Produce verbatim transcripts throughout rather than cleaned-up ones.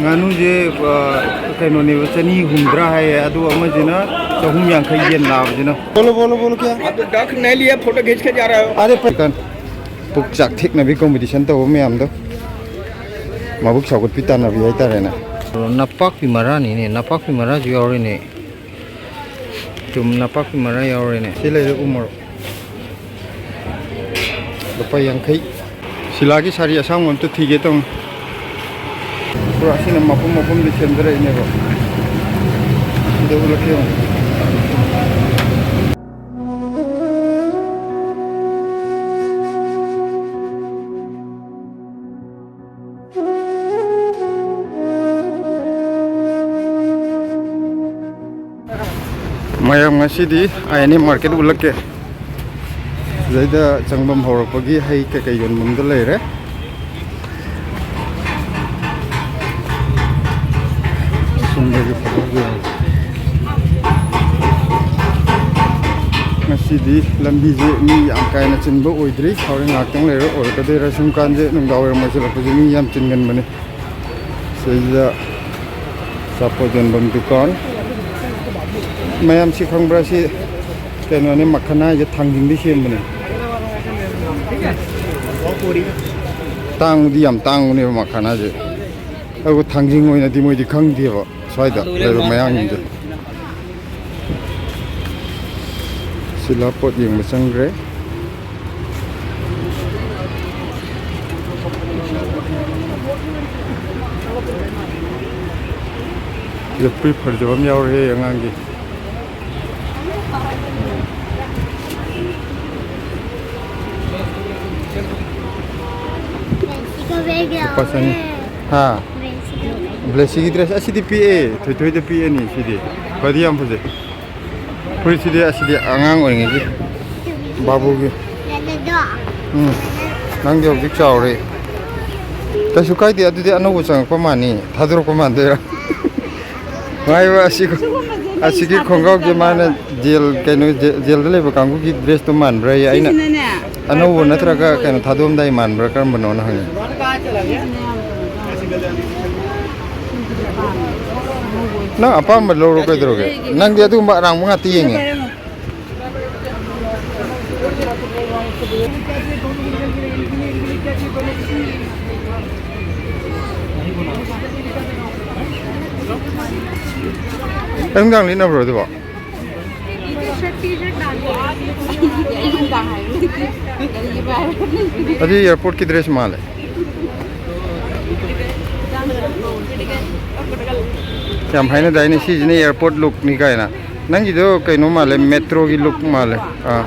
ꯉꯥꯅꯨꯁꯦ, ꯑ, ꯀꯩꯅꯣꯅꯦꯕ, ꯆꯅꯤ ꯍꯨꯝꯗ꯭ꯔꯥ ꯍꯥꯏꯌꯦ, ꯑꯗꯨꯒ ꯑꯃꯁꯤꯅ ꯆꯍꯨꯝ ꯌꯥꯡꯈꯩ, ꯌꯦꯟ ꯂꯥꯕꯁꯤꯅ꯫ ꯕꯣꯂꯣ, ꯕꯣꯂꯣ, ꯕꯣꯂꯣ, ꯀꯌꯥ? ꯑꯗꯨ ꯗꯛ ꯅꯩ ꯂꯤꯌꯦ, ꯐꯣꯇꯣ ꯈꯤꯆ ꯀꯦ ꯖꯥ ꯔꯍꯥ ꯍꯣ? ꯑꯔꯦ, ꯄ-, ꯄꯨꯛ ꯆꯥꯛ ꯊꯦꯛꯅꯕꯤ ꯀꯣꯝꯄꯤꯇꯤꯁꯟ ꯇꯧꯕ ꯃꯌꯥꯝꯗꯣ, ꯃꯕꯨꯛ ꯁꯥꯎꯒꯠꯄꯤ ꯇꯥꯟꯅꯕꯤ ꯍꯥꯏꯇꯥꯔꯦꯅꯦ꯫ ꯅꯄꯥꯛꯄꯤ ꯃꯔꯥꯅꯤꯅꯦ, ꯅꯄꯥꯛꯄꯤ ꯃꯔꯥꯁꯨ ꯌꯥꯎꯔꯤꯅꯦ꯫ ꯆꯨꯝ, ꯅꯄꯥꯛꯄꯤ ꯃꯔꯥ ꯌꯥꯎꯔꯦꯅꯦ꯫ ꯁꯤ ꯂꯩꯔꯦ ꯎ ꯃꯣꯔꯣꯛ꯫ ꯂꯨꯄꯥ ꯌꯥꯡꯈꯩ꯫ ꯁꯤꯂꯥꯒꯤ ꯁꯥꯔꯤ ꯑꯁꯥꯡꯕ ꯑꯝꯇ ꯊꯤꯒꯦ ꯇꯧꯅꯤ꯫ ꯄꯨꯔꯥ ꯁꯤꯅ ꯃꯄꯨꯝ ꯃꯄꯨꯝꯗꯤ ꯁꯦꯝꯖꯔꯛꯏꯅꯦꯕ꯫ ꯁꯤꯗ ꯎꯠꯂꯛꯀꯦ ꯌꯦꯡꯉꯨ꯫ ꯃꯌꯥꯝ, ꯉꯁꯤꯗꯤ ꯑꯥꯏ ꯑꯦꯟ ꯑꯦ ꯃꯥꯔꯀꯦꯠ ꯎꯠꯂꯛꯀꯦ꯫ ꯁꯤꯗꯩꯗ ꯆꯪꯐꯝ ꯍꯧꯔꯛꯄꯒꯤ ꯍꯩ ꯀꯩꯀꯩ ꯌꯣꯟꯐꯝꯗ ꯂꯩꯔꯦ꯫ ꯁꯣꯝꯗꯒꯤ ꯐꯖꯕ ꯌꯦꯡꯉꯨ꯫ ꯉꯁꯤꯗꯤ ꯂꯝꯕꯤꯁꯦ ꯃꯤ ꯌꯥꯝ ꯀꯥ ꯍꯦꯟꯅ ꯆꯤꯟꯕ ꯑꯣꯏꯗ꯭ꯔꯤ꯫ ꯍꯣꯔꯦꯟ ꯉꯥꯏꯍꯥꯛꯇꯪ ꯂꯩꯔꯒ ꯑꯣꯏꯔꯛꯀꯗꯣꯏꯔꯥ꯫ ꯁꯨꯝ ꯀꯥꯟꯁꯦ ꯅꯨꯡꯗꯥꯡ ꯋꯥꯏꯔꯝ ꯑꯣꯏꯁꯤꯜꯂꯛꯄꯁꯦ ꯃꯤ ꯌꯥꯝ ꯆꯤꯟꯒꯟꯕꯅꯦ꯫ ꯁꯤꯗꯩꯁꯤꯗ ꯑꯆꯥꯄꯣꯠ ꯌꯣꯟꯐꯝ ꯗꯨꯀꯥꯟ꯫ ꯃꯌꯥꯝ ꯁꯤ ꯈꯪꯕ꯭ꯔꯥ? ꯁꯤ ꯀꯩꯅꯣꯅꯦ, ꯃꯈꯅꯥ ꯍꯥꯏꯁꯦ ꯊꯥꯡꯖꯤꯡꯗꯤ ꯁꯦꯝꯕꯅꯦ꯫ ꯇꯥꯡꯕꯗꯤ ꯌꯥꯝ ꯇꯥꯡꯕꯅꯦꯕ ꯃꯈꯅꯥꯁꯦ꯫ ꯑꯗꯨꯒ ꯊꯥꯡꯖꯤꯡ ꯑꯣꯏꯅꯗꯤ ꯃꯣꯏꯗꯤ ꯈꯪꯗꯦꯕ ꯁ꯭ꯋꯥꯏꯗ ꯂꯩꯕ ꯃꯌꯥꯡꯁꯤꯡꯁꯦ꯫ ꯁꯤꯂꯥ ꯄꯣꯠ ꯌꯦꯡꯕ ꯆꯪꯈ꯭ꯔꯦ꯫ ꯁꯤꯗ ꯐꯨꯔꯤꯠ ꯐꯖꯕ ꯑꯃ ꯌꯥꯎꯔꯦ ꯑꯉꯥꯡꯒꯤ꯫ ꯂꯨꯄꯥ ꯆꯅꯤ꯫ ꯍꯥ? ꯕ꯭ꯂꯦꯁꯤꯒꯤ ꯗ꯭ꯔꯦꯁ ꯑꯁꯤꯗꯤ ꯄꯤꯛꯑꯦ, ꯊꯣꯏꯊꯣꯏꯗ ꯄꯤꯛꯑꯅꯤ ꯁꯤꯗꯤ꯫ ꯐꯗꯤ ꯌꯥꯝ ꯐꯖꯩ꯫ ꯐꯨꯔꯤꯠꯁꯤꯗꯤ, ꯑꯁꯤꯗꯤ ꯑꯉꯥꯡ ꯑꯣꯏꯔꯤꯉꯩꯒꯤ ꯕꯥꯕꯨꯒꯤ꯫ ꯎꯝ꯫ ꯅꯪꯗꯤ ꯍꯧꯖꯤꯛ ꯆꯥꯎꯔꯦ꯫ ꯀꯩꯁꯨ ꯀꯥꯏꯗꯦ, ꯑꯗꯨꯗꯤ ꯑꯅꯧꯕ ꯆꯪꯉꯛꯄ ꯃꯥꯟꯅꯤ, ꯊꯥꯗꯣꯔꯛꯄ ꯃꯥꯟꯗꯣꯏꯔꯥ? ꯉꯥꯏꯕ ꯑꯁꯤ, ꯑꯁꯤꯒꯤ ꯈꯣꯡꯒ꯭ꯔꯥꯎꯁꯦ ꯃꯥꯅ ꯖꯦꯜ, ꯀꯩꯅꯣ, ꯖꯦ-, ꯖꯦꯜꯗ ꯂꯩꯕ ꯀꯥꯡꯕꯨꯒꯤ ꯗ꯭ꯔꯦꯁꯇꯣ ꯃꯥꯟꯕ꯭ꯔꯥ? ꯑꯩꯅ ꯁꯤꯁꯤꯅꯅꯦ, ꯑꯅꯧꯕ ꯅꯠꯇ꯭ꯔꯒ ꯀꯩꯅꯣ ꯊꯥꯗꯣꯛꯑꯝꯗꯥꯏ ꯃꯥꯟꯕ꯭ꯔꯥ, ꯀꯔꯝꯕꯅꯣꯅ ꯍꯪꯉꯤ꯫ ꯁꯤꯁꯤꯅ ꯌꯥꯝ ꯐꯖꯕ꯫ ꯅꯪ ꯑꯄꯥꯝꯕ ꯂꯧꯔꯣ, ꯀꯩꯗꯧꯔꯒꯦ? ꯅꯪꯗꯤ ꯑꯗꯨꯒꯨꯝꯕ ꯑꯔꯥꯡꯕ ꯉꯥꯛꯇ ꯌꯦꯡꯉꯦ꯫ ꯑꯌꯨꯛ ꯅꯨꯡꯗꯥꯡ ꯂꯤꯠꯅꯕ꯭ꯔꯣ ꯑꯗꯨꯕꯣ? ꯑꯗꯨꯗꯤ ꯑꯦꯌꯥꯔꯄꯣꯔꯠꯀꯤ ꯗ꯭ꯔꯦꯁ ꯃꯥꯜꯂꯦ꯫ ꯌꯥꯝ ꯍꯥꯏꯅꯗꯥꯏꯅꯦ, ꯁꯤꯁꯤꯅ ꯑꯦꯌꯥꯔꯄꯣꯔꯠ ꯂꯨꯛꯅꯤ ꯀꯥꯏꯅ꯫ ꯅꯪꯒꯤꯗꯣ ꯀꯩꯅꯣ ꯃꯥꯜꯂꯦ, ꯃꯦꯇ꯭ꯔꯣꯒꯤ ꯂꯨꯛ ꯃꯥꯜꯂꯦ꯫ ꯑꯥ꯫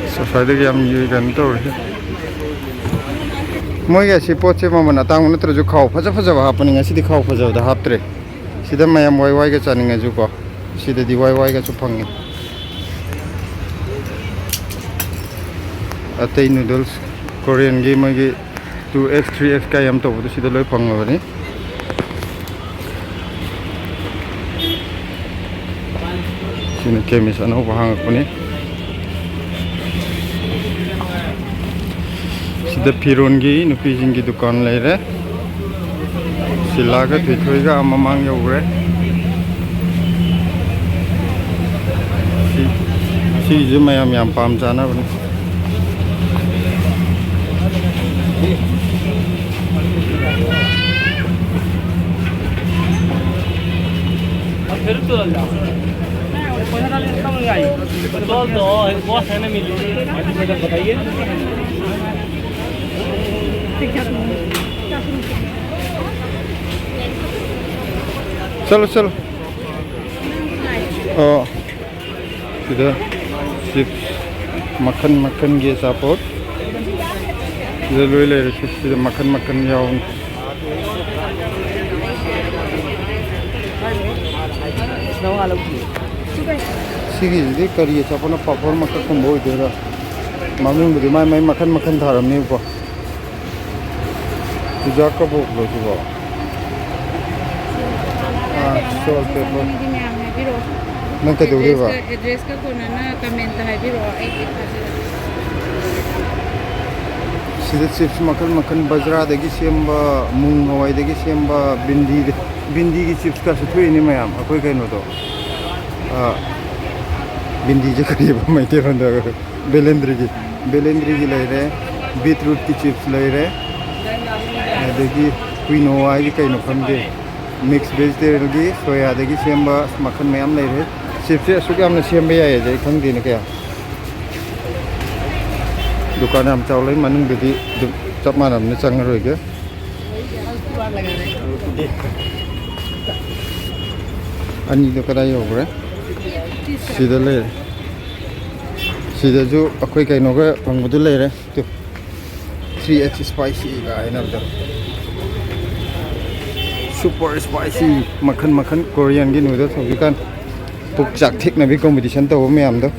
ꯑꯁ, ꯉꯁꯥꯏꯗꯒꯤ ꯌꯥꯝ ꯌꯨꯏ ꯀꯩꯅꯣ ꯇꯧꯔꯤꯁꯦ꯫ ꯃꯣꯏꯒꯤ ꯑꯁꯤ ꯄꯣꯠꯁꯦ ꯃꯃꯜ ꯑꯇꯥꯡꯕ ꯅꯠꯇ꯭ꯔꯁꯨ ꯈꯥꯎ ꯐꯖ ꯐꯖꯕ ꯍꯥꯞꯄꯅꯤ꯫ ꯉꯁꯤꯗꯤ ꯈꯥꯎ ꯐꯖꯕꯗ ꯍꯥꯞꯇ꯭ꯔꯦ꯫ ꯁꯤꯗ ꯃꯌꯥꯝ ꯋꯥꯏ ꯋꯥꯏꯒ ꯆꯥꯅꯤꯡꯉꯁꯨꯀꯣ, ꯁꯤꯗꯗꯤ ꯋꯥꯏ ꯋꯥꯏꯒꯁꯨ ꯐꯪꯉꯤ꯫ ꯑꯇꯩ ꯅꯨꯗꯜꯁ, ꯀꯣꯔꯤꯌꯟꯒꯤ ꯃꯣꯏꯒꯤ ꯇꯨ ꯑꯦꯛꯁ, ꯊ꯭ꯔꯤ ꯑꯦꯛꯁ ꯀꯥꯏ ꯌꯥꯝ ꯇꯧꯕꯗꯣ ꯁꯤꯗ ꯂꯣꯏ ꯐꯪꯉꯕꯅꯤ꯫ ꯁꯤꯅ ꯀꯦꯃꯤꯁ ꯑꯅꯧꯕ ꯍꯥꯡꯉꯛꯄꯅꯤ꯫ ꯁꯤꯗ ꯐꯤꯔꯣꯟꯒꯤ ꯅꯨꯄꯤꯁꯤꯡꯒꯤ ꯗꯨꯀꯥꯟ ꯂꯩꯔꯦ꯫ ꯁꯤꯂꯥꯒ ꯊꯣꯏꯊꯣꯏꯒ ꯑꯥ ꯃꯃꯥꯡ ꯌꯧꯈ꯭ꯔꯦ꯫ ꯁꯤ, ꯁꯤꯁꯨ ꯃꯌꯥꯝ ꯌꯥꯝ ꯄꯥꯝ ꯆꯥꯅꯕꯅꯤ꯫ चलो चलो। ꯑꯣ, ꯁꯤꯗ ꯆꯤꯞꯁ ꯃꯈꯟ ꯃꯈꯟꯒꯤ ꯑꯆꯥꯄꯣꯠ ꯁꯤꯗ ꯂꯣꯏ ꯂꯩꯔꯦ꯫ ꯁꯤꯗ ꯃꯈꯟ ꯃꯈꯟ ꯌꯥꯎꯕꯅꯤ꯫ ꯁꯤꯒꯤꯁꯤꯗꯤ ꯀꯔꯤ ꯑꯆꯥꯄꯣꯠꯅꯣ? ꯄꯥꯐꯣꯔ ꯃꯀꯛꯀꯨꯝꯕ ꯑꯣꯏꯗꯣꯏꯔꯥ? ꯃꯃꯤꯡꯕꯨꯗꯤ ꯃꯥꯏ ꯃꯥꯏ ꯃꯈꯟ ꯃꯈꯟ ꯊꯥꯔꯝꯅꯦꯕꯀꯣ꯫ ꯆꯨꯖꯥꯛ ꯀꯕꯣꯛꯂꯣ ꯁꯤꯕꯣ? ꯑꯥ, ꯁꯣꯜ ꯄꯦꯄꯔ꯫ ꯅꯪ ꯀꯩꯗꯧꯗꯣꯏꯕ? ꯑꯦꯗ꯭ꯔꯦꯁꯀ, ꯑꯦꯗ꯭ꯔꯦꯁꯀ ꯀꯣꯟꯅꯅ ꯀꯃꯦꯟꯇ ꯍꯥꯏꯕꯤꯔꯛꯑꯣ, ꯑꯩ ꯊꯥꯖꯔꯛꯀꯦ꯫ ꯁꯤꯗ ꯆꯤꯞꯁ ꯃꯈꯜ ꯃꯈꯜ, ꯕꯖ꯭ꯔꯥꯗꯒꯤ ꯁꯦꯝꯕ, ꯃꯨꯡ ꯍꯋꯥꯏꯗꯒꯤ ꯁꯦꯝꯕ, ꯕꯤꯟꯗꯤ, ꯕꯤꯟꯗꯤꯒꯤ ꯆꯤꯞꯁꯀꯁꯨ ꯊꯣꯛꯏꯅꯦ ꯃꯌꯥꯝ꯫ ꯑꯩꯈꯣꯏ ꯀꯩꯅꯣꯗꯣ, ꯑ, ꯕꯤꯟꯗꯤꯁꯦ ꯀꯔꯤꯕ ꯃꯩꯇꯩꯂꯣꯟꯗ? ꯕꯦꯂꯦꯟꯗ꯭ꯔꯤꯒꯤ, ꯕꯦꯂꯦꯟꯗ꯭ꯔꯤꯒꯤ ꯂꯩꯔꯦ, ꯕꯤꯠꯔꯨꯠꯀꯤ ꯆꯤꯞꯁ ꯂꯩꯔꯦ, ꯑꯗꯒꯤ ꯀꯨꯏꯅꯣꯋꯥ ꯍꯥꯏꯗꯤ ꯀꯩꯅꯣ ꯈꯪꯗꯦ, ꯃꯤꯛꯁ ꯚꯦꯖꯤꯇꯦꯕꯜꯒꯤ, ꯁꯣꯌꯥꯗꯒꯤ ꯁꯦꯝꯕ ꯃꯈꯜ ꯃꯌꯥꯝ ꯂꯩꯔꯦ꯫ ꯆꯤꯞꯁꯁꯦ ꯑꯁꯨꯛ ꯌꯥꯝꯅ ꯁꯦꯝꯕ ꯌꯥꯏ ꯍꯥꯏꯁꯦ ꯑꯩ ꯈꯪꯗꯦꯅꯦ ꯀꯌꯥ꯫ ꯗꯨꯀꯥꯟ ꯌꯥꯝ ꯆꯥꯎ ꯂꯩ, ꯃꯅꯨꯡꯗꯗꯤ ꯑꯗꯨꯝ ꯆꯞ ꯃꯥꯟꯅꯕꯅꯤꯅ ꯆꯪꯉꯔꯣꯏꯒꯦ꯫ ꯑꯅꯤꯗꯣ ꯀꯗꯥꯏ ꯌꯧꯈ꯭ꯔꯦ? ꯁꯤꯗ ꯂꯩꯔꯦ꯫ ꯁꯤꯗꯁꯨ ꯑꯩꯈꯣꯏ ꯀꯩꯅꯣꯒ ꯐꯪꯕꯗꯨ ꯂꯩꯔꯦ꯫ ꯇꯨ, ꯊ꯭ꯔꯤ ꯑꯦꯛꯁ ꯏꯁꯄꯥꯏꯁꯤ ꯀꯥꯏꯅꯕꯗꯣ, ꯁꯨꯄꯔ ꯏꯁꯄꯥꯏꯁꯤ ꯃꯈꯟ ꯃꯈꯟ, ꯀꯣꯔꯤꯌꯟꯒꯤ ꯅꯨꯗꯜꯁ ꯍꯧꯖꯤꯛꯀꯥꯟ ꯄꯨꯛ ꯆꯥꯛ ꯊꯦꯛꯅꯕꯤ ꯀꯣꯝꯄꯤꯇꯤꯁꯟ ꯇꯧꯕ ꯃꯌꯥꯝꯗꯣ,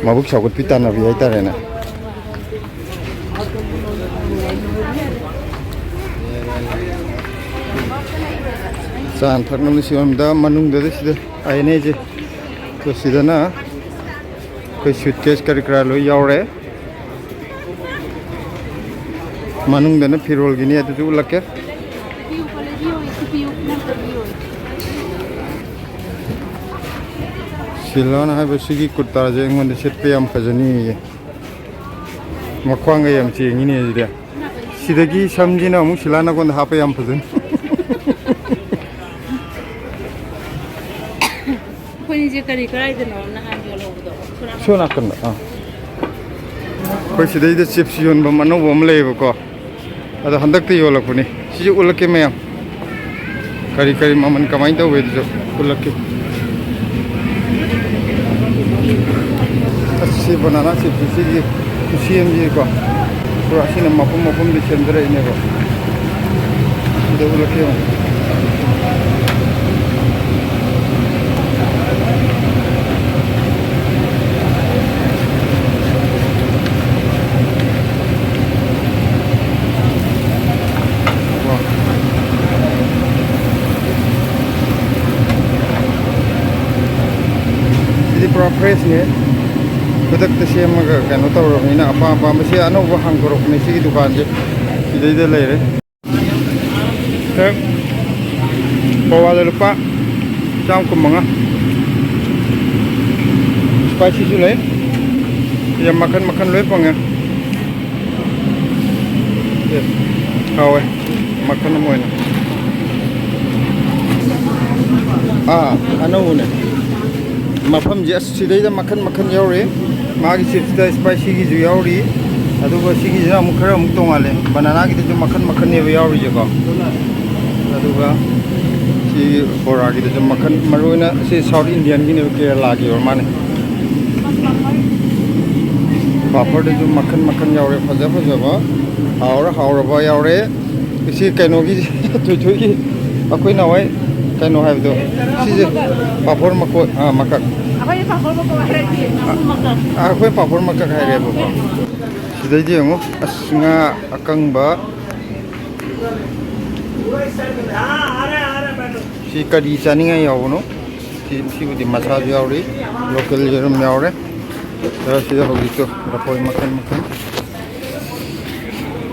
ꯃꯕꯨꯛ ꯁꯥꯎꯒꯠꯄꯤ ꯇꯥꯟꯅꯕꯤ ꯍꯥꯏꯇꯥꯔꯦꯅꯦ꯫ ꯆꯥꯅ ꯊꯛꯅꯕ ꯁꯤꯕꯝꯗ ꯃꯅꯨꯡꯗꯗꯤ ꯁꯤꯗ ꯑꯥꯏ ꯑꯦꯟ ꯑꯦꯁꯦ꯫ ꯑꯗꯣ ꯁꯤꯗꯅ ꯑꯩꯈꯣꯏ ꯁꯨꯠꯀꯦꯁ ꯀꯔꯤ ꯀꯔꯥ ꯂꯣꯏ ꯌꯥꯎꯔꯦ꯫ ꯃꯅꯨꯡꯗꯅ ꯐꯤꯔꯣꯜꯒꯤꯅꯤ, ꯑꯗꯨꯁꯨ ꯎꯠꯂꯛꯀꯦ꯫ ꯁꯤꯂꯥꯟ ꯍꯥꯏꯕ ꯁꯤꯒꯤ ꯀꯨꯔꯇꯥꯁꯦ ꯑꯩꯉꯣꯟꯗ ꯁꯦꯠꯄ ꯌꯥꯝ ꯐꯖꯅꯤꯌꯦ꯫ ꯃꯈ꯭ꯋꯥꯡꯒ ꯌꯥꯝ ꯆꯦꯡꯉꯤꯅꯦ ꯑꯗꯨꯗꯤ꯫ ꯁꯤꯗꯒꯤ ꯁꯝꯁꯤꯅ ꯑꯃꯨꯛ ꯁꯤꯂꯥꯟ ꯅꯉꯣꯟꯗ ꯍꯥꯞꯄ ꯌꯥꯝ ꯐꯖꯅꯤ꯫ ꯑꯩꯈꯣꯏꯅꯤꯁꯦ ꯀꯔꯤ ꯀꯗꯥꯏꯗꯅꯣ ꯅꯍꯥꯟ ꯌꯣꯜꯍꯧꯕꯗꯣ? ꯁꯣꯝ ꯅꯥꯀꯟꯗ, ꯑꯥ꯫ ꯑꯩꯈꯣꯏ ꯁꯤꯗꯩꯗ ꯆꯤꯞꯁ ꯌꯣꯟꯐꯝ ꯑꯅꯧꯕ ꯑꯃ ꯂꯩꯌꯦꯕꯀꯣ, ꯑꯗꯣ ꯍꯟꯗꯛꯇ ꯌꯣꯜꯂꯛꯄꯅꯤ꯫ ꯁꯤꯁꯨ ꯎꯠꯂꯛꯀꯦ ꯃꯌꯥꯝ, ꯀꯔꯤ ꯀꯔꯤ ꯃꯃꯜ ꯀꯃꯥꯏꯅ ꯇꯧꯋꯦ ꯑꯗꯨꯁꯨ ꯎꯠꯂꯛꯀꯦ꯫ ꯑꯁ, ꯁꯤ ꯕꯅꯥꯅꯥ ꯆꯤꯞꯁ ꯁꯤꯒꯤ ꯈꯨꯁꯦꯝꯁꯤꯀꯣ, ꯄꯨꯔꯥ ꯁꯤꯅ ꯃꯄꯨꯝ ꯃꯄꯨꯝꯗꯤ ꯁꯦꯝꯖꯔꯛꯏꯅꯦꯕ꯫ ꯁꯤꯗ ꯎꯠꯂꯛꯀꯦ ꯌꯦꯡꯉꯣ꯫ ꯋꯥ꯫ ꯁꯤꯗꯤ ꯄꯨꯔꯥ ꯐ꯭ꯔꯦꯁꯅꯦ꯫ ꯈꯨꯗꯛꯇ ꯁꯦꯝꯃꯒ ꯀꯩꯅꯣ ꯇꯧꯔꯕꯅꯤꯅ ꯑꯄꯥꯝ ꯑꯄꯥꯝꯕꯁꯦ ꯑꯅꯧꯕ ꯍꯥꯡꯗꯣꯔꯛꯄꯅꯦ ꯁꯤꯒꯤ ꯗꯨꯀꯥꯟꯁꯦ꯫ ꯁꯤꯗꯩꯗ ꯂꯩꯔꯦ꯫ ꯁꯦ, ꯄꯋꯥꯗ ꯂꯨꯄꯥ ꯆꯥꯝ ꯀꯨꯟ ꯃꯉꯥ꯫ ꯁ꯭ꯄꯥꯏꯁꯤꯁꯨ ꯂꯩ꯫ ꯌꯥꯝ ꯃꯈꯟ ꯃꯈꯟ ꯂꯣꯏ ꯐꯪꯉꯦ꯫ ꯑꯦ, ꯍꯥꯎꯋꯦ꯫ ꯃꯈꯟ ꯑꯃ ꯑꯣꯏꯅ꯫ ꯑꯥ, ꯑꯅꯧꯕꯅꯦ꯫ ꯃꯐꯝꯁꯦ ꯑꯁ ꯁꯤꯗꯩꯗ ꯃꯈꯟ ꯃꯈꯟ ꯌꯥꯎꯔꯤ꯫ ꯃꯥꯒꯤ ꯆꯤꯞꯁꯇ ꯁ꯭ꯄꯥꯏꯁꯤꯒꯤꯁꯨ ꯌꯥꯎꯔꯤ꯫ ꯑꯗꯨꯒ ꯁꯤꯒꯤꯁꯤꯅ ꯑꯃꯨꯛ ꯈꯔ ꯑꯃꯨꯛ ꯇꯣꯡꯉꯥꯜꯂꯦ꯫ ꯕꯅꯥꯅꯥꯒꯤꯗꯨꯁꯨ ꯃꯈꯟ ꯃꯈꯟꯅꯦꯕ ꯌꯥꯎꯔꯤꯁꯦꯀꯣ꯫ ꯑꯗꯨꯒ ꯁꯤ ꯕꯣꯔꯥꯒꯤꯗꯨꯁꯨ ꯃꯈꯟ, ꯃꯔꯨꯑꯣꯏꯅ ꯁꯤ ꯁꯥꯎꯠ ꯏꯟꯗꯤꯌꯟꯒꯤꯅꯦꯕ, ꯀꯦꯔꯂꯥꯒꯤ ꯑꯣꯏꯔ ꯃꯥꯅꯦ꯫ ꯄꯥꯐꯔꯗꯁꯨ ꯃꯈꯟ ꯃꯈꯟ ꯌꯥꯎꯔꯦ, ꯐꯖ ꯐꯖꯕ, ꯍꯥꯎꯔ ꯍꯥꯎꯔꯕ ꯌꯥꯎꯔꯦ꯫ ꯁꯤ ꯀꯩꯅꯣꯒꯤ, ꯊꯣꯏꯊꯣꯏꯒꯤ, ꯑꯩꯈꯣꯏ ꯅꯍꯥꯟꯋꯥꯏ ꯀꯩꯅꯣ ꯍꯥꯏꯕꯗꯣ, ꯁꯤꯁꯦ ꯄꯥꯐꯣꯔ ꯃꯀꯣꯠ, ꯑꯥ, ꯃꯀꯛ꯫ ꯑꯩꯈꯣꯏꯗꯤ ꯄꯥꯐꯣꯔ ꯃꯀꯣꯛ ꯍꯥꯏꯔꯗꯤ ꯄꯥꯐꯣꯔ ꯃꯀꯛ꯫ ꯑꯥ, ꯑꯩꯈꯣꯏ ꯄꯥꯐꯣꯔ ꯃꯀꯛ ꯍꯥꯏꯔꯦꯕꯀꯣ꯫ ꯁꯤꯗꯩꯗꯤ ꯌꯦꯡꯉꯨ, ꯑꯁ, ꯉꯥ ꯑꯀꯪꯕ꯫ ꯁꯤ ꯀꯔꯤ ꯆꯥꯅꯤꯡꯉꯥꯏ ꯌꯥꯎꯕꯅꯣ? ꯁꯤ, ꯁꯤꯕꯨꯗꯤ ꯃꯁꯥꯁꯨ ꯌꯥꯎꯔꯤ, ꯂꯣꯀꯦꯜ ꯌꯦꯔꯨꯝ ꯌꯥꯎꯔꯦ꯫ ꯑꯗ ꯁꯤꯗ ꯍꯧꯖꯤꯛꯇꯣ ꯂꯐꯣꯏ ꯃꯈꯜ ꯃꯈꯜ,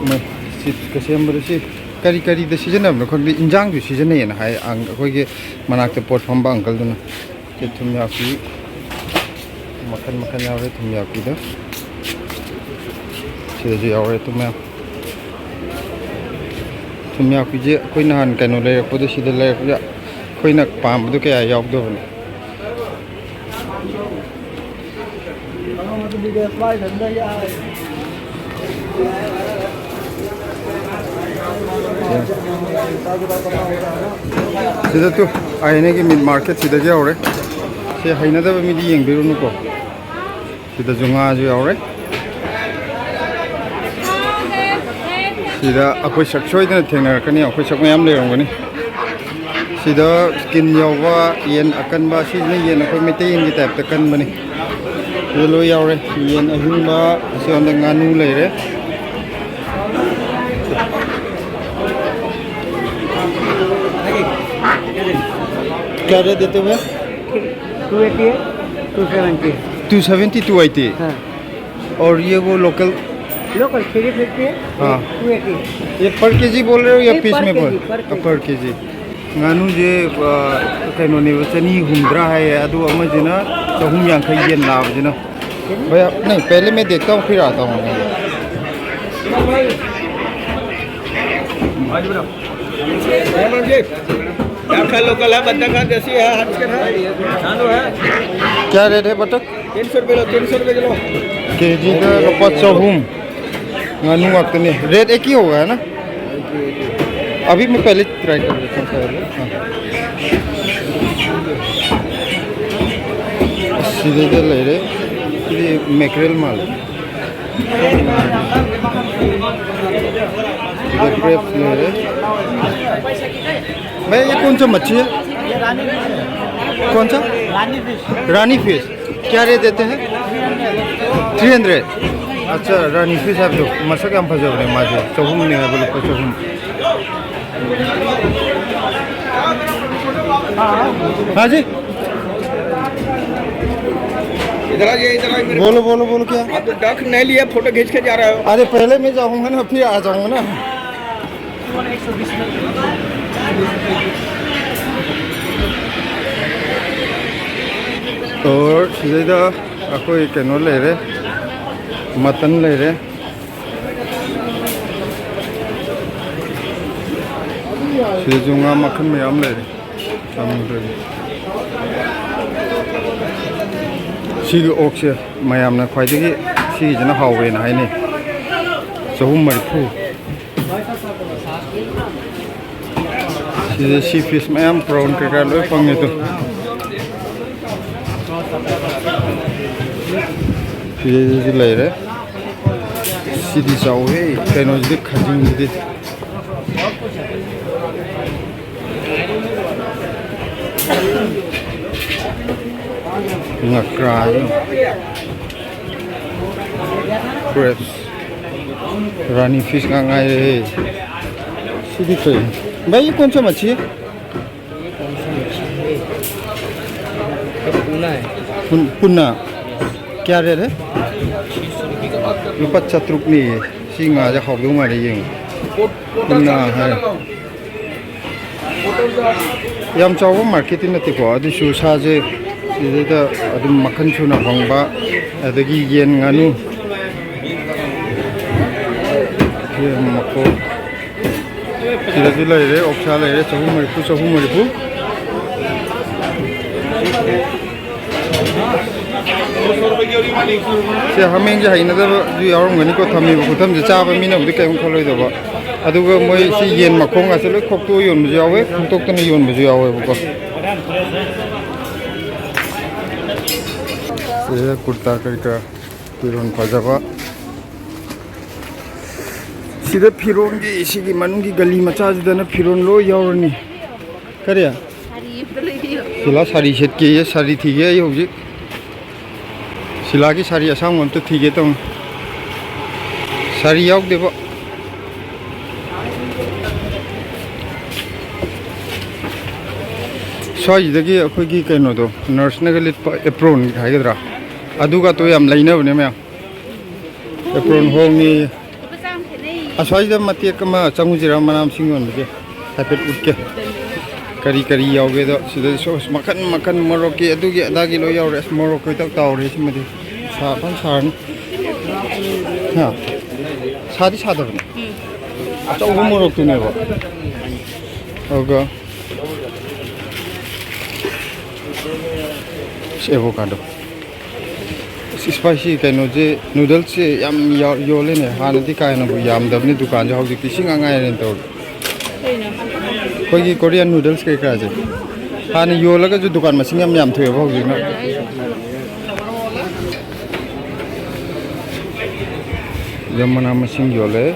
ꯃꯣꯏ ꯆꯤꯞꯁꯀ ꯁꯦꯝꯕꯗꯣ, ꯁꯤ ꯀꯔꯤ ꯀꯔꯤꯗ ꯁꯤꯖꯤꯟꯅꯕꯅꯣ ꯈꯪꯗꯦ, ꯏꯟꯖꯥꯡꯁꯨ ꯁꯤꯖꯤꯟꯅꯩꯌꯦꯅ ꯍꯥꯏ ꯑꯪ-, ꯑꯩꯈꯣꯏꯒꯤ ꯃꯅꯥꯛꯇ ꯄꯣꯠ ꯐꯝꯕ ꯑꯪꯀꯜꯗꯨꯅ꯫ ꯁꯤ ꯊꯨꯝ ꯌꯥꯛꯄꯤ ꯃꯈꯜ ꯃꯈꯜ ꯌꯥꯎꯔꯦ, ꯊꯨꯝ ꯌꯥꯛꯄꯤꯗ꯫ ꯁꯤꯗꯁꯨ ꯌꯥꯎꯔꯦ ꯊꯨꯝ ꯌꯥꯛ-, ꯊꯨꯝ ꯌꯥꯛꯄꯤꯁꯦ ꯑꯩꯈꯣꯏ ꯅꯍꯥꯟ ꯀꯩꯅꯣ ꯂꯩꯔꯛꯄꯗꯣ, ꯁꯤꯗ ꯂꯩꯔꯛꯄꯗ ꯑꯩꯈꯣꯏꯅ ꯄꯥꯝꯕꯗꯣ ꯀꯌꯥ ꯌꯥꯎꯗꯕꯅꯦ꯫ ꯁꯤꯗ ꯇꯨ, ꯑꯥꯏ ꯑꯦꯟ ꯑꯦꯒꯤ ꯃꯤꯠ ꯃꯥꯔꯀꯦꯠ ꯁꯤꯗꯒꯤ ꯍꯧꯔꯦ꯫ ꯁꯤ ꯍꯩꯅꯗꯕ ꯃꯤꯗꯤ ꯌꯦꯡꯕꯤꯔꯨꯅꯨꯀꯣ꯫ ꯁꯤꯗꯁꯨ ꯉꯥꯁꯨ ꯌꯥꯎꯔꯦ꯫ ꯁꯤꯗ ꯑꯩꯈꯣꯏ ꯁꯛ ꯁꯣꯏꯗꯅ ꯊꯦꯡꯅꯔꯛꯀꯅꯤ, ꯑꯩꯈꯣꯏ ꯁꯛ ꯃꯌꯥꯝ ꯂꯩꯔꯝꯒꯅꯤ꯫ ꯁꯤꯗ ꯁ꯭ꯀꯤꯟ ꯌꯥꯎꯕ ꯌꯦꯟ ꯑꯀꯟꯕ, ꯁꯤꯁꯤꯅ ꯌꯦꯟ ꯑꯩꯈꯣꯏ ꯃꯩꯇꯩ ꯌꯦꯟꯒꯤ ꯇꯥꯏꯞꯇ ꯀꯟꯕꯅꯤ꯫ ꯁꯤꯗ ꯂꯣꯏ ꯌꯥꯎꯔꯦ, ꯌꯦꯟ ꯑꯍꯤꯡꯕ, ꯑꯁꯤꯔꯣꯝꯗ ꯉꯥꯅꯨ ꯂꯩꯔꯦ꯫ क्या रेट देते हुए? टू एटी है, टू सेवेंटी है। Two seventy, two eighty. हाँ। और ये वो लोकल? लोकल थ्री फिफ्टी है। हाँ। Two eighty. ये पर केजी बोल रहे हो या ये पीस पर में केजी, बोल? पर केजी। पर केजी। ꯉꯥꯅꯨꯁꯦ, ꯑ, ꯀꯩꯅꯣꯅꯦꯕ, ꯆꯅꯤ ꯍꯨꯝꯗ꯭ꯔꯥ ꯍꯥꯏꯌꯦ, ꯑꯗꯨ ꯑꯃꯁꯤꯅ ꯆꯍꯨꯝ ꯌꯥꯡꯈꯩ ꯌꯦꯟ ꯂꯥꯕꯁꯤꯅ꯫ भैया, नहीं, पहले मैं देखता हूँ, फिर आता हूँ। आपका लोकल है, बतख है, देसी है, हंस के है, चालू है। क्या रेट है बतख? तीन सौ रुपये किलो, ती ꯁꯣ ꯔꯨꯄꯤꯌꯦ ꯀꯤꯂꯣ꯫ केजी का ꯂꯨꯄꯥ ꯆꯍꯨꯝ꯫ ꯉꯥꯅꯨ ꯉꯥꯛꯇꯅꯦ꯫ रेट एक ही होगा, है ना? अभी मैं पहले ट्राई कर लेता हूँ पहले। हाँ। ꯁꯤꯗꯩꯗ ꯂꯩꯔꯦ꯫ ꯁꯤꯗꯤ ꯃꯦꯀ꯭ꯔꯦꯜ ꯃꯥꯜꯂꯦ꯫ ꯁꯤꯗ ꯀ꯭ꯔꯦꯞꯁ ꯂꯩꯔꯦ꯫ भैया, ये कौन सा मच्छी है? कौन सा? रानी फिश। रानी फिश। क्या रेट देते हैं? Three hundred. अच्छा, रानी फिश है जो, ꯃꯁꯛ ꯌꯥꯝ ꯐꯖꯕꯅꯦ ꯃꯥꯁꯦ꯫ ꯆꯍꯨꯝꯅꯦ ꯍꯥꯏꯕ, ꯂꯨꯄꯥ ꯆꯍꯨꯝ꯫ हाँ जी। इधर आ जाइए, इधर आइए मेरे। बोलो, बोलो, बोलो, क्या? आप तो डक नहीं लिया, फोटो खींच के जा रहे हो। अरे, पहले मैं जाऊंगा ना, फिर आ जाऊंगा ना। और ꯁꯤꯗꯩꯗ ꯑꯩꯈꯣꯏ ꯀꯩꯅꯣ ꯂꯩꯔꯦ, ꯃꯇꯟ ꯂꯩꯔꯦ꯫ ꯁꯤꯗꯁꯨ ꯉꯥ ꯃꯈꯜ ꯃꯌꯥꯝ ꯂꯩꯔꯦ꯫ ꯆꯥꯃꯨꯟꯗ꯭ꯔꯒꯤ꯫ ꯁꯤꯒꯤ ꯑꯣꯛꯁꯦ ꯃꯌꯥꯝꯅ ꯈ꯭ꯋꯥꯏꯗꯒꯤ ꯁꯤꯒꯤꯁꯤꯅ ꯍꯥꯎꯋꯦꯅ ꯍꯥꯏꯅꯩ꯫ ꯆꯍꯨꯝ ꯃꯔꯤꯐꯨ꯫ ꯁꯤꯗ ꯁꯤ ꯐꯤꯁ ꯃꯌꯥꯝ, ꯄ꯭ꯔꯥꯎꯟ ꯀꯩꯀꯥ ꯂꯣꯏ ꯐꯪꯉꯦ ꯑꯗꯨ꯫ ꯁꯤꯗꯩꯗꯁꯨ ꯂꯩꯔꯦ꯫ ꯁꯤꯗꯤ ꯆꯥꯎꯋꯦ, ꯀꯩꯅꯣꯁꯤꯗꯤ, ꯈꯥꯖꯤꯡꯁꯤꯗꯤ꯫ ꯉꯀ꯭ꯔꯥ ꯍꯥꯏꯕ꯫ ꯀ꯭ꯔꯦꯞꯁ꯫ ꯔꯥꯅꯤ ꯐꯤꯁ ꯉꯥꯛ ꯉꯥꯏꯔꯦꯍꯦ꯫ ꯁꯤꯗꯤ ꯀꯩ? भाई, ये कौन सा मच्छी है? ये कौन सा मच्छी है? ये टूना है। Twin-, tuna. ꯀꯌꯥ ꯔꯦꯠ ꯍꯦ? ꯂꯨꯄꯥ ꯆꯥꯇ꯭ꯔꯨꯛꯅꯦꯌꯦ꯫ ꯁꯤ ꯉꯥꯁꯦ ꯍꯥꯎꯗꯧ ꯃꯥꯜꯂꯦ, ꯌꯦꯡꯉꯨ꯫ ꯇꯨꯅꯥ ꯍꯥꯏ꯫ ꯌꯥꯝ ꯆꯥꯎꯕ ꯃꯥꯔꯀꯦꯠꯇꯤ ꯅꯠꯇꯦꯀꯣ, ꯑꯗꯨꯁꯨ ꯁꯥꯁꯦ ꯁꯤꯗꯩꯗ ꯑꯗꯨꯝ ꯃꯈꯜ ꯁꯨꯅ ꯐꯪꯕ, ꯑꯗꯒꯤ ꯌꯦꯟ, ꯉꯥꯅꯨ, ꯌꯦꯟ ꯃꯈꯣꯡ, ꯁꯤꯗꯁꯨ ꯂꯩꯔꯦ, ꯑꯣꯛꯁꯥ ꯂꯩꯔꯦ, ꯆꯍꯨꯝ ꯃꯔꯤꯐꯨ, ꯆꯍꯨꯝ ꯃꯔꯤꯐꯨ꯫ ꯁꯤ ꯍꯥꯃꯦꯡꯁꯦ ꯍꯩꯅꯗꯕꯁꯨ ꯌꯥꯎꯔꯝꯒꯅꯤꯀꯣ, ꯊꯝꯃꯤꯕ ꯈꯨꯊꯝꯁꯦ ꯆꯥꯕ ꯃꯤꯅꯕꯨꯗꯤ ꯀꯔꯤꯝ ꯈꯜꯂꯣꯏꯗꯕ꯫ ꯑꯗꯨꯒ ꯃꯣꯏ ꯁꯤ ꯌꯦꯟ ꯃꯈꯣꯡꯒꯁꯦ ꯂꯣꯏ ꯈꯣꯛꯇꯣꯛꯑ ꯌꯣꯟꯕꯁꯨ ꯌꯥꯎꯋꯦ, ꯈꯣꯛꯇꯣꯛꯇꯅ ꯌꯣꯟꯕꯁꯨ ꯌꯥꯎꯋꯦꯕꯀꯣ꯫ ꯁꯤꯗ ꯀꯨꯔꯇꯥ ꯀꯔꯤ ꯀꯔꯥ, ꯐꯤꯔꯣꯟ ꯐꯖꯕ꯫ ꯁꯤꯗ ꯐꯤꯔꯣꯟꯒꯤ, ꯁꯤꯒꯤ ꯃꯅꯨꯡꯒꯤ ꯒꯂꯤ ꯃꯆꯥꯁꯤꯗꯅ ꯐꯤꯔꯣꯟ ꯂꯣꯏ ꯌꯥꯎꯔꯅꯤ꯫ ꯀꯔꯤ? ꯁꯥꯔꯤ ꯑꯝꯇ ꯂꯩꯕꯤꯌꯣ꯫ ꯁꯤꯂꯥ ꯁꯥꯔꯤ ꯁꯦꯠꯀꯦꯌꯦ, ꯁꯥꯔꯤ ꯊꯤꯒꯦ ꯑꯩ ꯍꯧꯖꯤꯛ꯫ ꯁꯤꯂꯥꯒꯤ ꯁꯥꯔꯤ ꯑꯁꯥꯡꯕ ꯑꯝꯇ ꯊꯤꯒꯦ ꯇꯧꯅꯤ꯫ ꯁꯥꯔꯤ ꯌꯥꯎꯗꯦꯕ꯫ ꯁ꯭ꯋꯥꯏꯁꯤꯗꯒꯤ ꯑꯩꯈꯣꯏꯒꯤ ꯀꯩꯅꯣꯗꯣ, ꯅꯔꯁꯅꯒ ꯂꯤꯠꯄ ꯑꯦꯄ꯭ꯔꯣꯟ ꯍꯥꯏꯒꯗ꯭ꯔꯥ, ꯑꯗꯨꯒꯇꯣ ꯌꯥꯝ ꯂꯩꯅꯕꯅꯦ ꯃꯌꯥꯝ꯫ ꯑꯦꯄ꯭ꯔꯣꯟ ꯍꯣꯡꯉꯤ꯫ ꯂꯨꯄꯥ ꯆꯥꯝꯃ ꯈꯦꯠꯅꯩ꯫ ꯑꯁ꯭ꯋꯥꯏꯗ ꯃꯇꯦꯛ ꯑꯃ ꯆꯪꯉꯨꯁꯤꯔꯥ, ꯃꯅꯥ ꯃꯁꯤꯡ ꯌꯣꯟꯕꯒꯤ? ꯍꯥꯏꯐꯦꯠ ꯎꯠꯀꯦ꯫ ꯀꯔꯤ ꯀꯔꯤ ꯌꯥꯎꯒꯦꯗꯣ ꯁꯤꯗ꯫ ꯁꯣꯁ ꯃꯈꯟ ꯃꯈꯟ, ꯃꯣꯔꯣꯛꯀꯤ, ꯑꯗꯨꯒꯤ ꯑꯗꯥꯒꯤ ꯂꯣꯏ ꯌꯥꯎꯔꯦ꯫ ꯑꯁ, ꯃꯣꯔꯣꯛ ꯀꯣꯏꯇꯥꯎ ꯇꯥꯎꯔꯦ ꯁꯤꯃꯗꯤ꯫ ꯁꯥ ꯐꯖꯅ ꯁꯥꯔꯅꯤ꯫ ꯍꯥ? ꯁꯥꯗꯤ ꯁꯥꯗꯕꯅꯦ꯫ ꯎꯝ꯫ ꯑꯆꯧꯕ ꯃꯣꯔꯣꯛꯇꯨꯅꯦꯕ꯫ ꯑꯗꯨꯒ ꯑꯦꯚꯣꯀꯥꯗꯣ꯫ ꯏꯁꯄꯥꯏꯁꯤ ꯀꯩꯅꯣꯁꯦ, ꯅꯨꯗꯜꯁꯁꯦ ꯌꯥꯝ ꯌꯥꯎ-, ꯌꯣꯜꯂꯦꯅꯦ꯫ ꯍꯥꯟꯅꯗꯤ ꯀꯥ ꯍꯦꯟꯅꯕꯨ ꯌꯥꯝꯗꯕꯅꯤ ꯗꯨꯀꯥꯟꯁꯦ, ꯍꯧꯖꯤꯛꯇꯤ ꯁꯤ ꯉꯥꯛ ꯉꯥꯏꯔꯦꯅ ꯇꯧꯔꯦ꯫ ꯀꯩꯅꯣ? ꯑꯩꯈꯣꯏꯒꯤ ꯀꯣꯔꯤꯌꯥꯟ ꯅꯨꯗꯜꯁ ꯀꯩꯀꯥꯁꯦ ꯍꯥꯟꯅ ꯌꯣꯜꯂꯒꯁꯨ ꯗꯨꯀꯥꯟ ꯃꯁꯤꯡ ꯌꯥꯝ ꯌꯥꯝ ꯊꯣꯛꯑꯦꯕ ꯍꯧꯖꯤꯛꯅ꯫ ꯁꯤꯗ ꯃꯅꯥ ꯃꯁꯤꯡ ꯌꯣꯜꯂꯦ,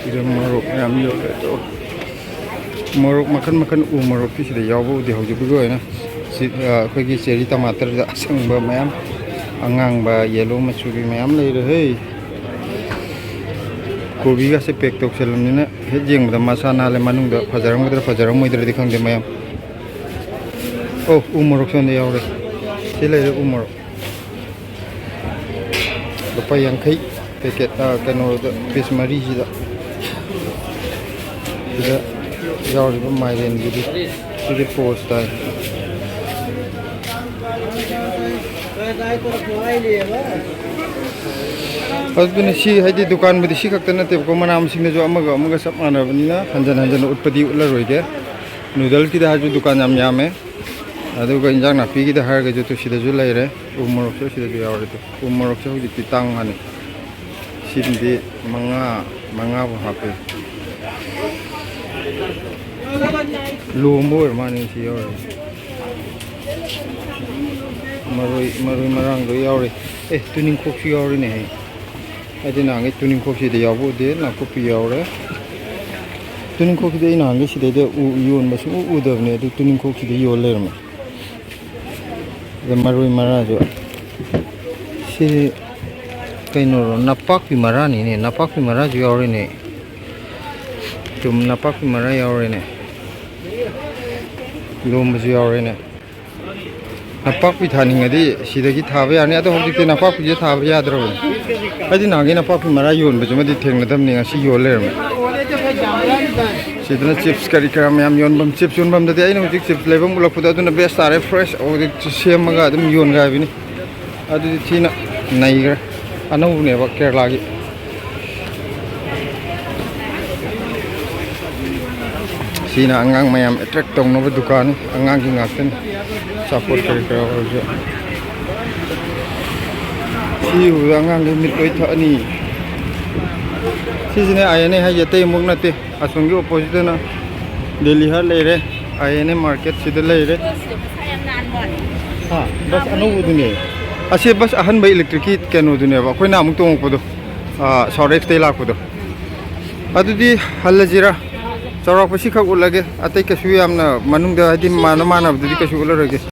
ꯁꯤꯗ ꯃꯣꯔꯣꯛ ꯃꯌꯥꯝ ꯌꯣꯜꯂꯦ꯫ ꯑꯗꯣ ꯃꯣꯔꯣꯛ ꯃꯈꯟ ꯃꯈꯟ, ꯎ ꯃꯣꯔꯣꯛꯇꯤ ꯁꯤꯗ ꯌꯥꯎꯕ ꯎꯗꯦ ꯍꯧꯖꯤꯛꯄꯨꯒꯤ ꯑꯣꯏꯅ꯫ ꯁꯤ, ꯑ, ꯑꯩꯈꯣꯏꯒꯤ ꯆꯦꯔꯤ ꯇꯃꯥꯇꯔꯗ ꯑꯁꯪꯕ ꯃꯌꯥꯝ, ꯑꯉꯥꯡꯕ, ꯌꯦꯂꯣ ꯃꯆꯨꯒꯤ ꯃꯌꯥꯝ ꯂꯩꯔꯦ ꯍꯦ꯫ ꯀꯣꯕꯤꯒꯁꯦ ꯄꯦꯛ ꯇꯧꯁꯜꯂꯕꯅꯤꯅ ꯍꯦꯛ ꯌꯦꯡꯕꯗ ꯃꯁꯥ ꯅꯥꯜꯂꯦ, ꯃꯅꯨꯡꯗ ꯐꯖꯔꯝꯒꯗ꯭ꯔꯥ ꯐꯖꯔꯝꯃꯣꯏꯗ꯭ꯔꯗꯤ ꯈꯪꯗꯦ ꯃꯌꯥꯝ꯫ ꯑꯣ, ꯎ ꯃꯣꯔꯣꯛ ꯁꯣꯝꯗ ꯌꯥꯎꯔꯦ꯫ ꯁꯤ ꯂꯩꯔꯦ ꯎ ꯃꯣꯔꯣꯛ꯫ ꯂꯨꯄꯥ ꯌꯥꯡꯈꯩ ꯄꯦꯀꯦꯠ, ꯑ, ꯀꯩꯅꯣꯗ, ꯄꯤꯁ ꯃꯔꯤꯁꯤꯗ꯫ ꯁꯤꯗ ꯌꯥꯎꯔꯤꯕ ꯃꯥꯏꯔꯦꯟꯒꯤꯗꯤ ꯁꯤꯗꯤ ꯄꯣꯁ ꯇꯥꯏ꯫ ꯑꯗꯨꯅ ꯁꯤ ꯍꯥꯏꯗꯤ ꯗꯨꯀꯥꯟꯕꯨꯗꯤ ꯁꯤ ꯈꯛꯇ ꯅꯠꯇꯦꯕꯀꯣ, ꯃꯅꯥ ꯃꯁꯤꯡꯗꯁꯨ ꯑꯃꯒ ꯑꯃꯒ ꯆꯞ ꯃꯥꯟꯅꯕꯅꯤꯅ ꯍꯟꯖꯟ ꯍꯟꯖꯟꯅ ꯎꯠꯄꯗꯤ ꯎꯠꯂꯔꯣꯏꯒꯦ꯫ ꯅꯨꯗꯜꯁꯀꯤꯗ ꯍꯥꯏꯔꯁꯨ ꯗꯨꯀꯥꯟ ꯌꯥꯝ ꯌꯥꯝꯃꯦ꯫ ꯑꯗꯨꯒ ꯏꯟꯖꯥꯡ ꯅꯥꯄꯤꯒꯤꯗ ꯍꯥꯏꯔꯒꯁꯨ ꯇꯨ ꯁꯤꯗꯁꯨ ꯂꯩꯔꯦ꯫ ꯎ ꯃꯣꯔꯣꯛꯁꯨ ꯁꯤꯗꯁꯨ ꯌꯥꯎꯔꯦ꯫ ꯇꯨ ꯎ ꯃꯣꯔꯣꯛꯁꯦ ꯍꯧꯖꯤꯛꯇꯤ ꯇꯥꯡ ꯃꯥꯅꯤ꯫ ꯁꯤꯗꯤ ꯃꯉꯥ, ꯃꯉꯥꯕꯨ ꯍꯥꯞꯄꯦ꯫ ꯂꯣꯝꯕ ꯑꯣꯏꯔ ꯃꯥꯅꯦ ꯁꯤ ꯌꯥꯎꯔꯤꯁꯦ꯫ ꯃꯔꯣꯏ, ꯃꯔꯣꯏ ꯃꯔꯥꯡ ꯂꯣꯏ ꯌꯥꯎꯔꯤ꯫ ꯑꯦ, ꯇꯨꯅꯤꯡꯈꯣꯛꯁꯨ ꯌꯥꯎꯔꯤꯅꯦꯍꯦ꯫ ꯑꯩꯗꯤ ꯅꯍꯥꯟꯒꯩ ꯇꯨꯅꯤꯡꯈꯣꯛꯁꯤꯗ ꯌꯥꯎꯕ ꯎꯗꯦ꯫ ꯅꯥꯀꯨꯞꯄꯤ ꯌꯥꯎꯔꯦ꯫ ꯇꯨꯅꯤꯡꯈꯣꯛꯁꯤꯗꯤ ꯑꯩ ꯅꯍꯥꯟꯒꯩ ꯁꯤꯗꯩꯗ ꯎ-, ꯌꯣꯟꯕ ꯁꯨꯡꯎ ꯎꯗꯕꯅꯦ, ꯑꯗꯨ ꯇꯨꯅꯤꯡꯈꯣꯛꯁꯤꯗ ꯌꯣꯜ ꯂꯩꯔꯝꯃꯦ꯫ ꯑꯗ ꯃꯔꯣꯏ ꯃꯔꯥꯁꯨ꯫ ꯁꯤ ꯀꯩꯅꯣꯔꯣ? ꯅꯄꯥꯛꯄꯤ ꯃꯔꯥꯅꯤꯅꯦ꯫ ꯅꯄꯥꯛꯄꯤ ꯃꯔꯥꯁꯨ ꯌꯥꯎꯔꯤꯅꯦ꯫ ꯆꯨꯝ, ꯅꯄꯥꯛꯄꯤ ꯃꯔꯥ ꯌꯥꯎꯔꯤꯅꯦ꯫ ꯂꯣꯝꯕꯁꯨ ꯌꯥꯎꯔꯤꯅꯦ꯫ ꯅꯄꯥꯛꯄꯤ ꯊꯥꯅꯤꯡꯉꯗꯤ ꯁꯤꯗꯒꯤ ꯊꯥꯕ ꯌꯥꯅꯤ꯫ ꯑꯗꯣ ꯍꯧꯖꯤꯛꯇꯤ ꯅꯄꯥꯛꯄꯤꯁꯦ ꯊꯥꯕ ꯌꯥꯗ꯭ꯔꯕꯅꯤ꯫ ꯑꯩꯗꯤ ꯅꯍꯥꯟꯒꯩ ꯅꯄꯥꯛꯄꯤ ꯃꯔꯥ ꯌꯣꯟꯕꯁꯤꯃꯗꯤ ꯊꯦꯡꯅꯗꯕꯅꯤ, ꯉꯁꯤ ꯌꯣꯜ ꯂꯩꯔꯝꯃꯦ꯫ ꯁꯤꯗꯅ ꯆꯤꯞꯁ ꯀꯔꯤ ꯀꯔꯥ ꯃꯌꯥꯝ ꯌꯣꯟꯐꯝ, ꯆꯤꯞꯁ ꯌꯣꯟꯐꯝꯗꯗꯤ ꯑꯩꯅ ꯍꯧꯖꯤꯛ ꯆꯤꯞꯁ ꯂꯩꯐꯝ ꯎꯠꯂꯛꯄꯗꯣ ꯑꯗꯨꯅ ꯕꯦꯁ ꯇꯥꯔꯦ, ꯐ꯭ꯔꯦꯁ ꯍꯧꯖꯤꯛ ꯁꯦꯝꯃꯒ ꯑꯗꯨꯝ ꯌꯣꯟꯒꯦ ꯍꯥꯏꯕꯅꯤ꯫ ꯑꯗꯨꯗꯤ ꯊꯤꯅ ꯅꯩꯈ꯭ꯔꯦ꯫ ꯑꯅꯧꯕꯅꯦꯕ ꯀꯦꯔꯂꯥꯒꯤ꯫ ꯁꯤꯅ ꯑꯉꯥꯡ ꯃꯌꯥꯝ ꯑꯦꯇ꯭ꯔꯦꯛ ꯇꯧꯅꯕ ꯗꯨꯀꯥꯟꯅꯤ, ꯑꯉꯥꯡꯒꯤ ꯉꯥꯛꯇꯅꯤ꯫ ꯑꯆꯥꯄꯣꯠ ꯀꯔꯤ ꯀꯔꯥ ꯑꯣꯏꯔꯁꯨ꯫ ꯁꯤ ꯎꯕꯗ ꯑꯉꯥꯡꯒꯤ ꯃꯤꯠ ꯂꯣꯏ ꯊꯛꯑꯅꯤ꯫ ꯁꯤꯁꯤꯅꯦ ꯑꯥꯏ ꯑꯦꯟ ꯑꯦ ꯍꯥꯏꯁꯦ, ꯑꯇꯩ ꯑꯃꯨꯛ ꯅꯠꯇꯦ꯫ ꯑꯁꯣꯝꯒꯤ ꯑꯣꯄꯣꯖꯤꯠꯇꯅ ꯗꯦꯂꯤ ꯍꯥꯔꯠ ꯂꯩꯔꯦ, ꯑꯥꯏ ꯑꯦꯟ ꯑꯦ ꯃꯥꯔꯀꯦꯠ ꯁꯤꯗ ꯂꯩꯔꯦ꯫ ꯍꯥ, ꯕꯁ ꯑꯅꯧꯕꯗꯨꯅꯦ꯫ ꯑꯁꯤ ꯕꯁ ꯑꯍꯟꯕ ꯏꯂꯦꯛꯇ꯭ꯔꯤꯛꯀꯤ ꯀꯩꯅꯣꯗꯨꯅꯦꯕ, ꯑꯩꯈꯣꯏꯅ ꯑꯃꯨꯛ ꯇꯣꯡꯉꯛꯄꯗꯣ, ꯑꯥ, ꯁꯥꯎꯠ ꯑꯦꯛꯁꯇꯩ ꯂꯥꯛꯄꯗꯣ꯫ ꯑꯗꯨꯗꯤ ꯍꯜꯂꯁꯤꯔꯥ? ꯆꯥꯎꯔꯥꯛꯄ ꯁꯤꯈꯛ ꯎꯠꯂꯒꯦ, ꯑꯇꯩ ꯀꯩꯁꯨ ꯌꯥꯝꯅ ꯃꯅꯨꯡꯗ ꯍꯥꯏꯗꯤ ꯃꯥꯟꯅ ꯃꯥꯟꯅꯕꯗꯨꯗꯤ ꯀꯩꯁꯨ ꯎꯠꯂꯔꯣꯏꯒꯦ꯫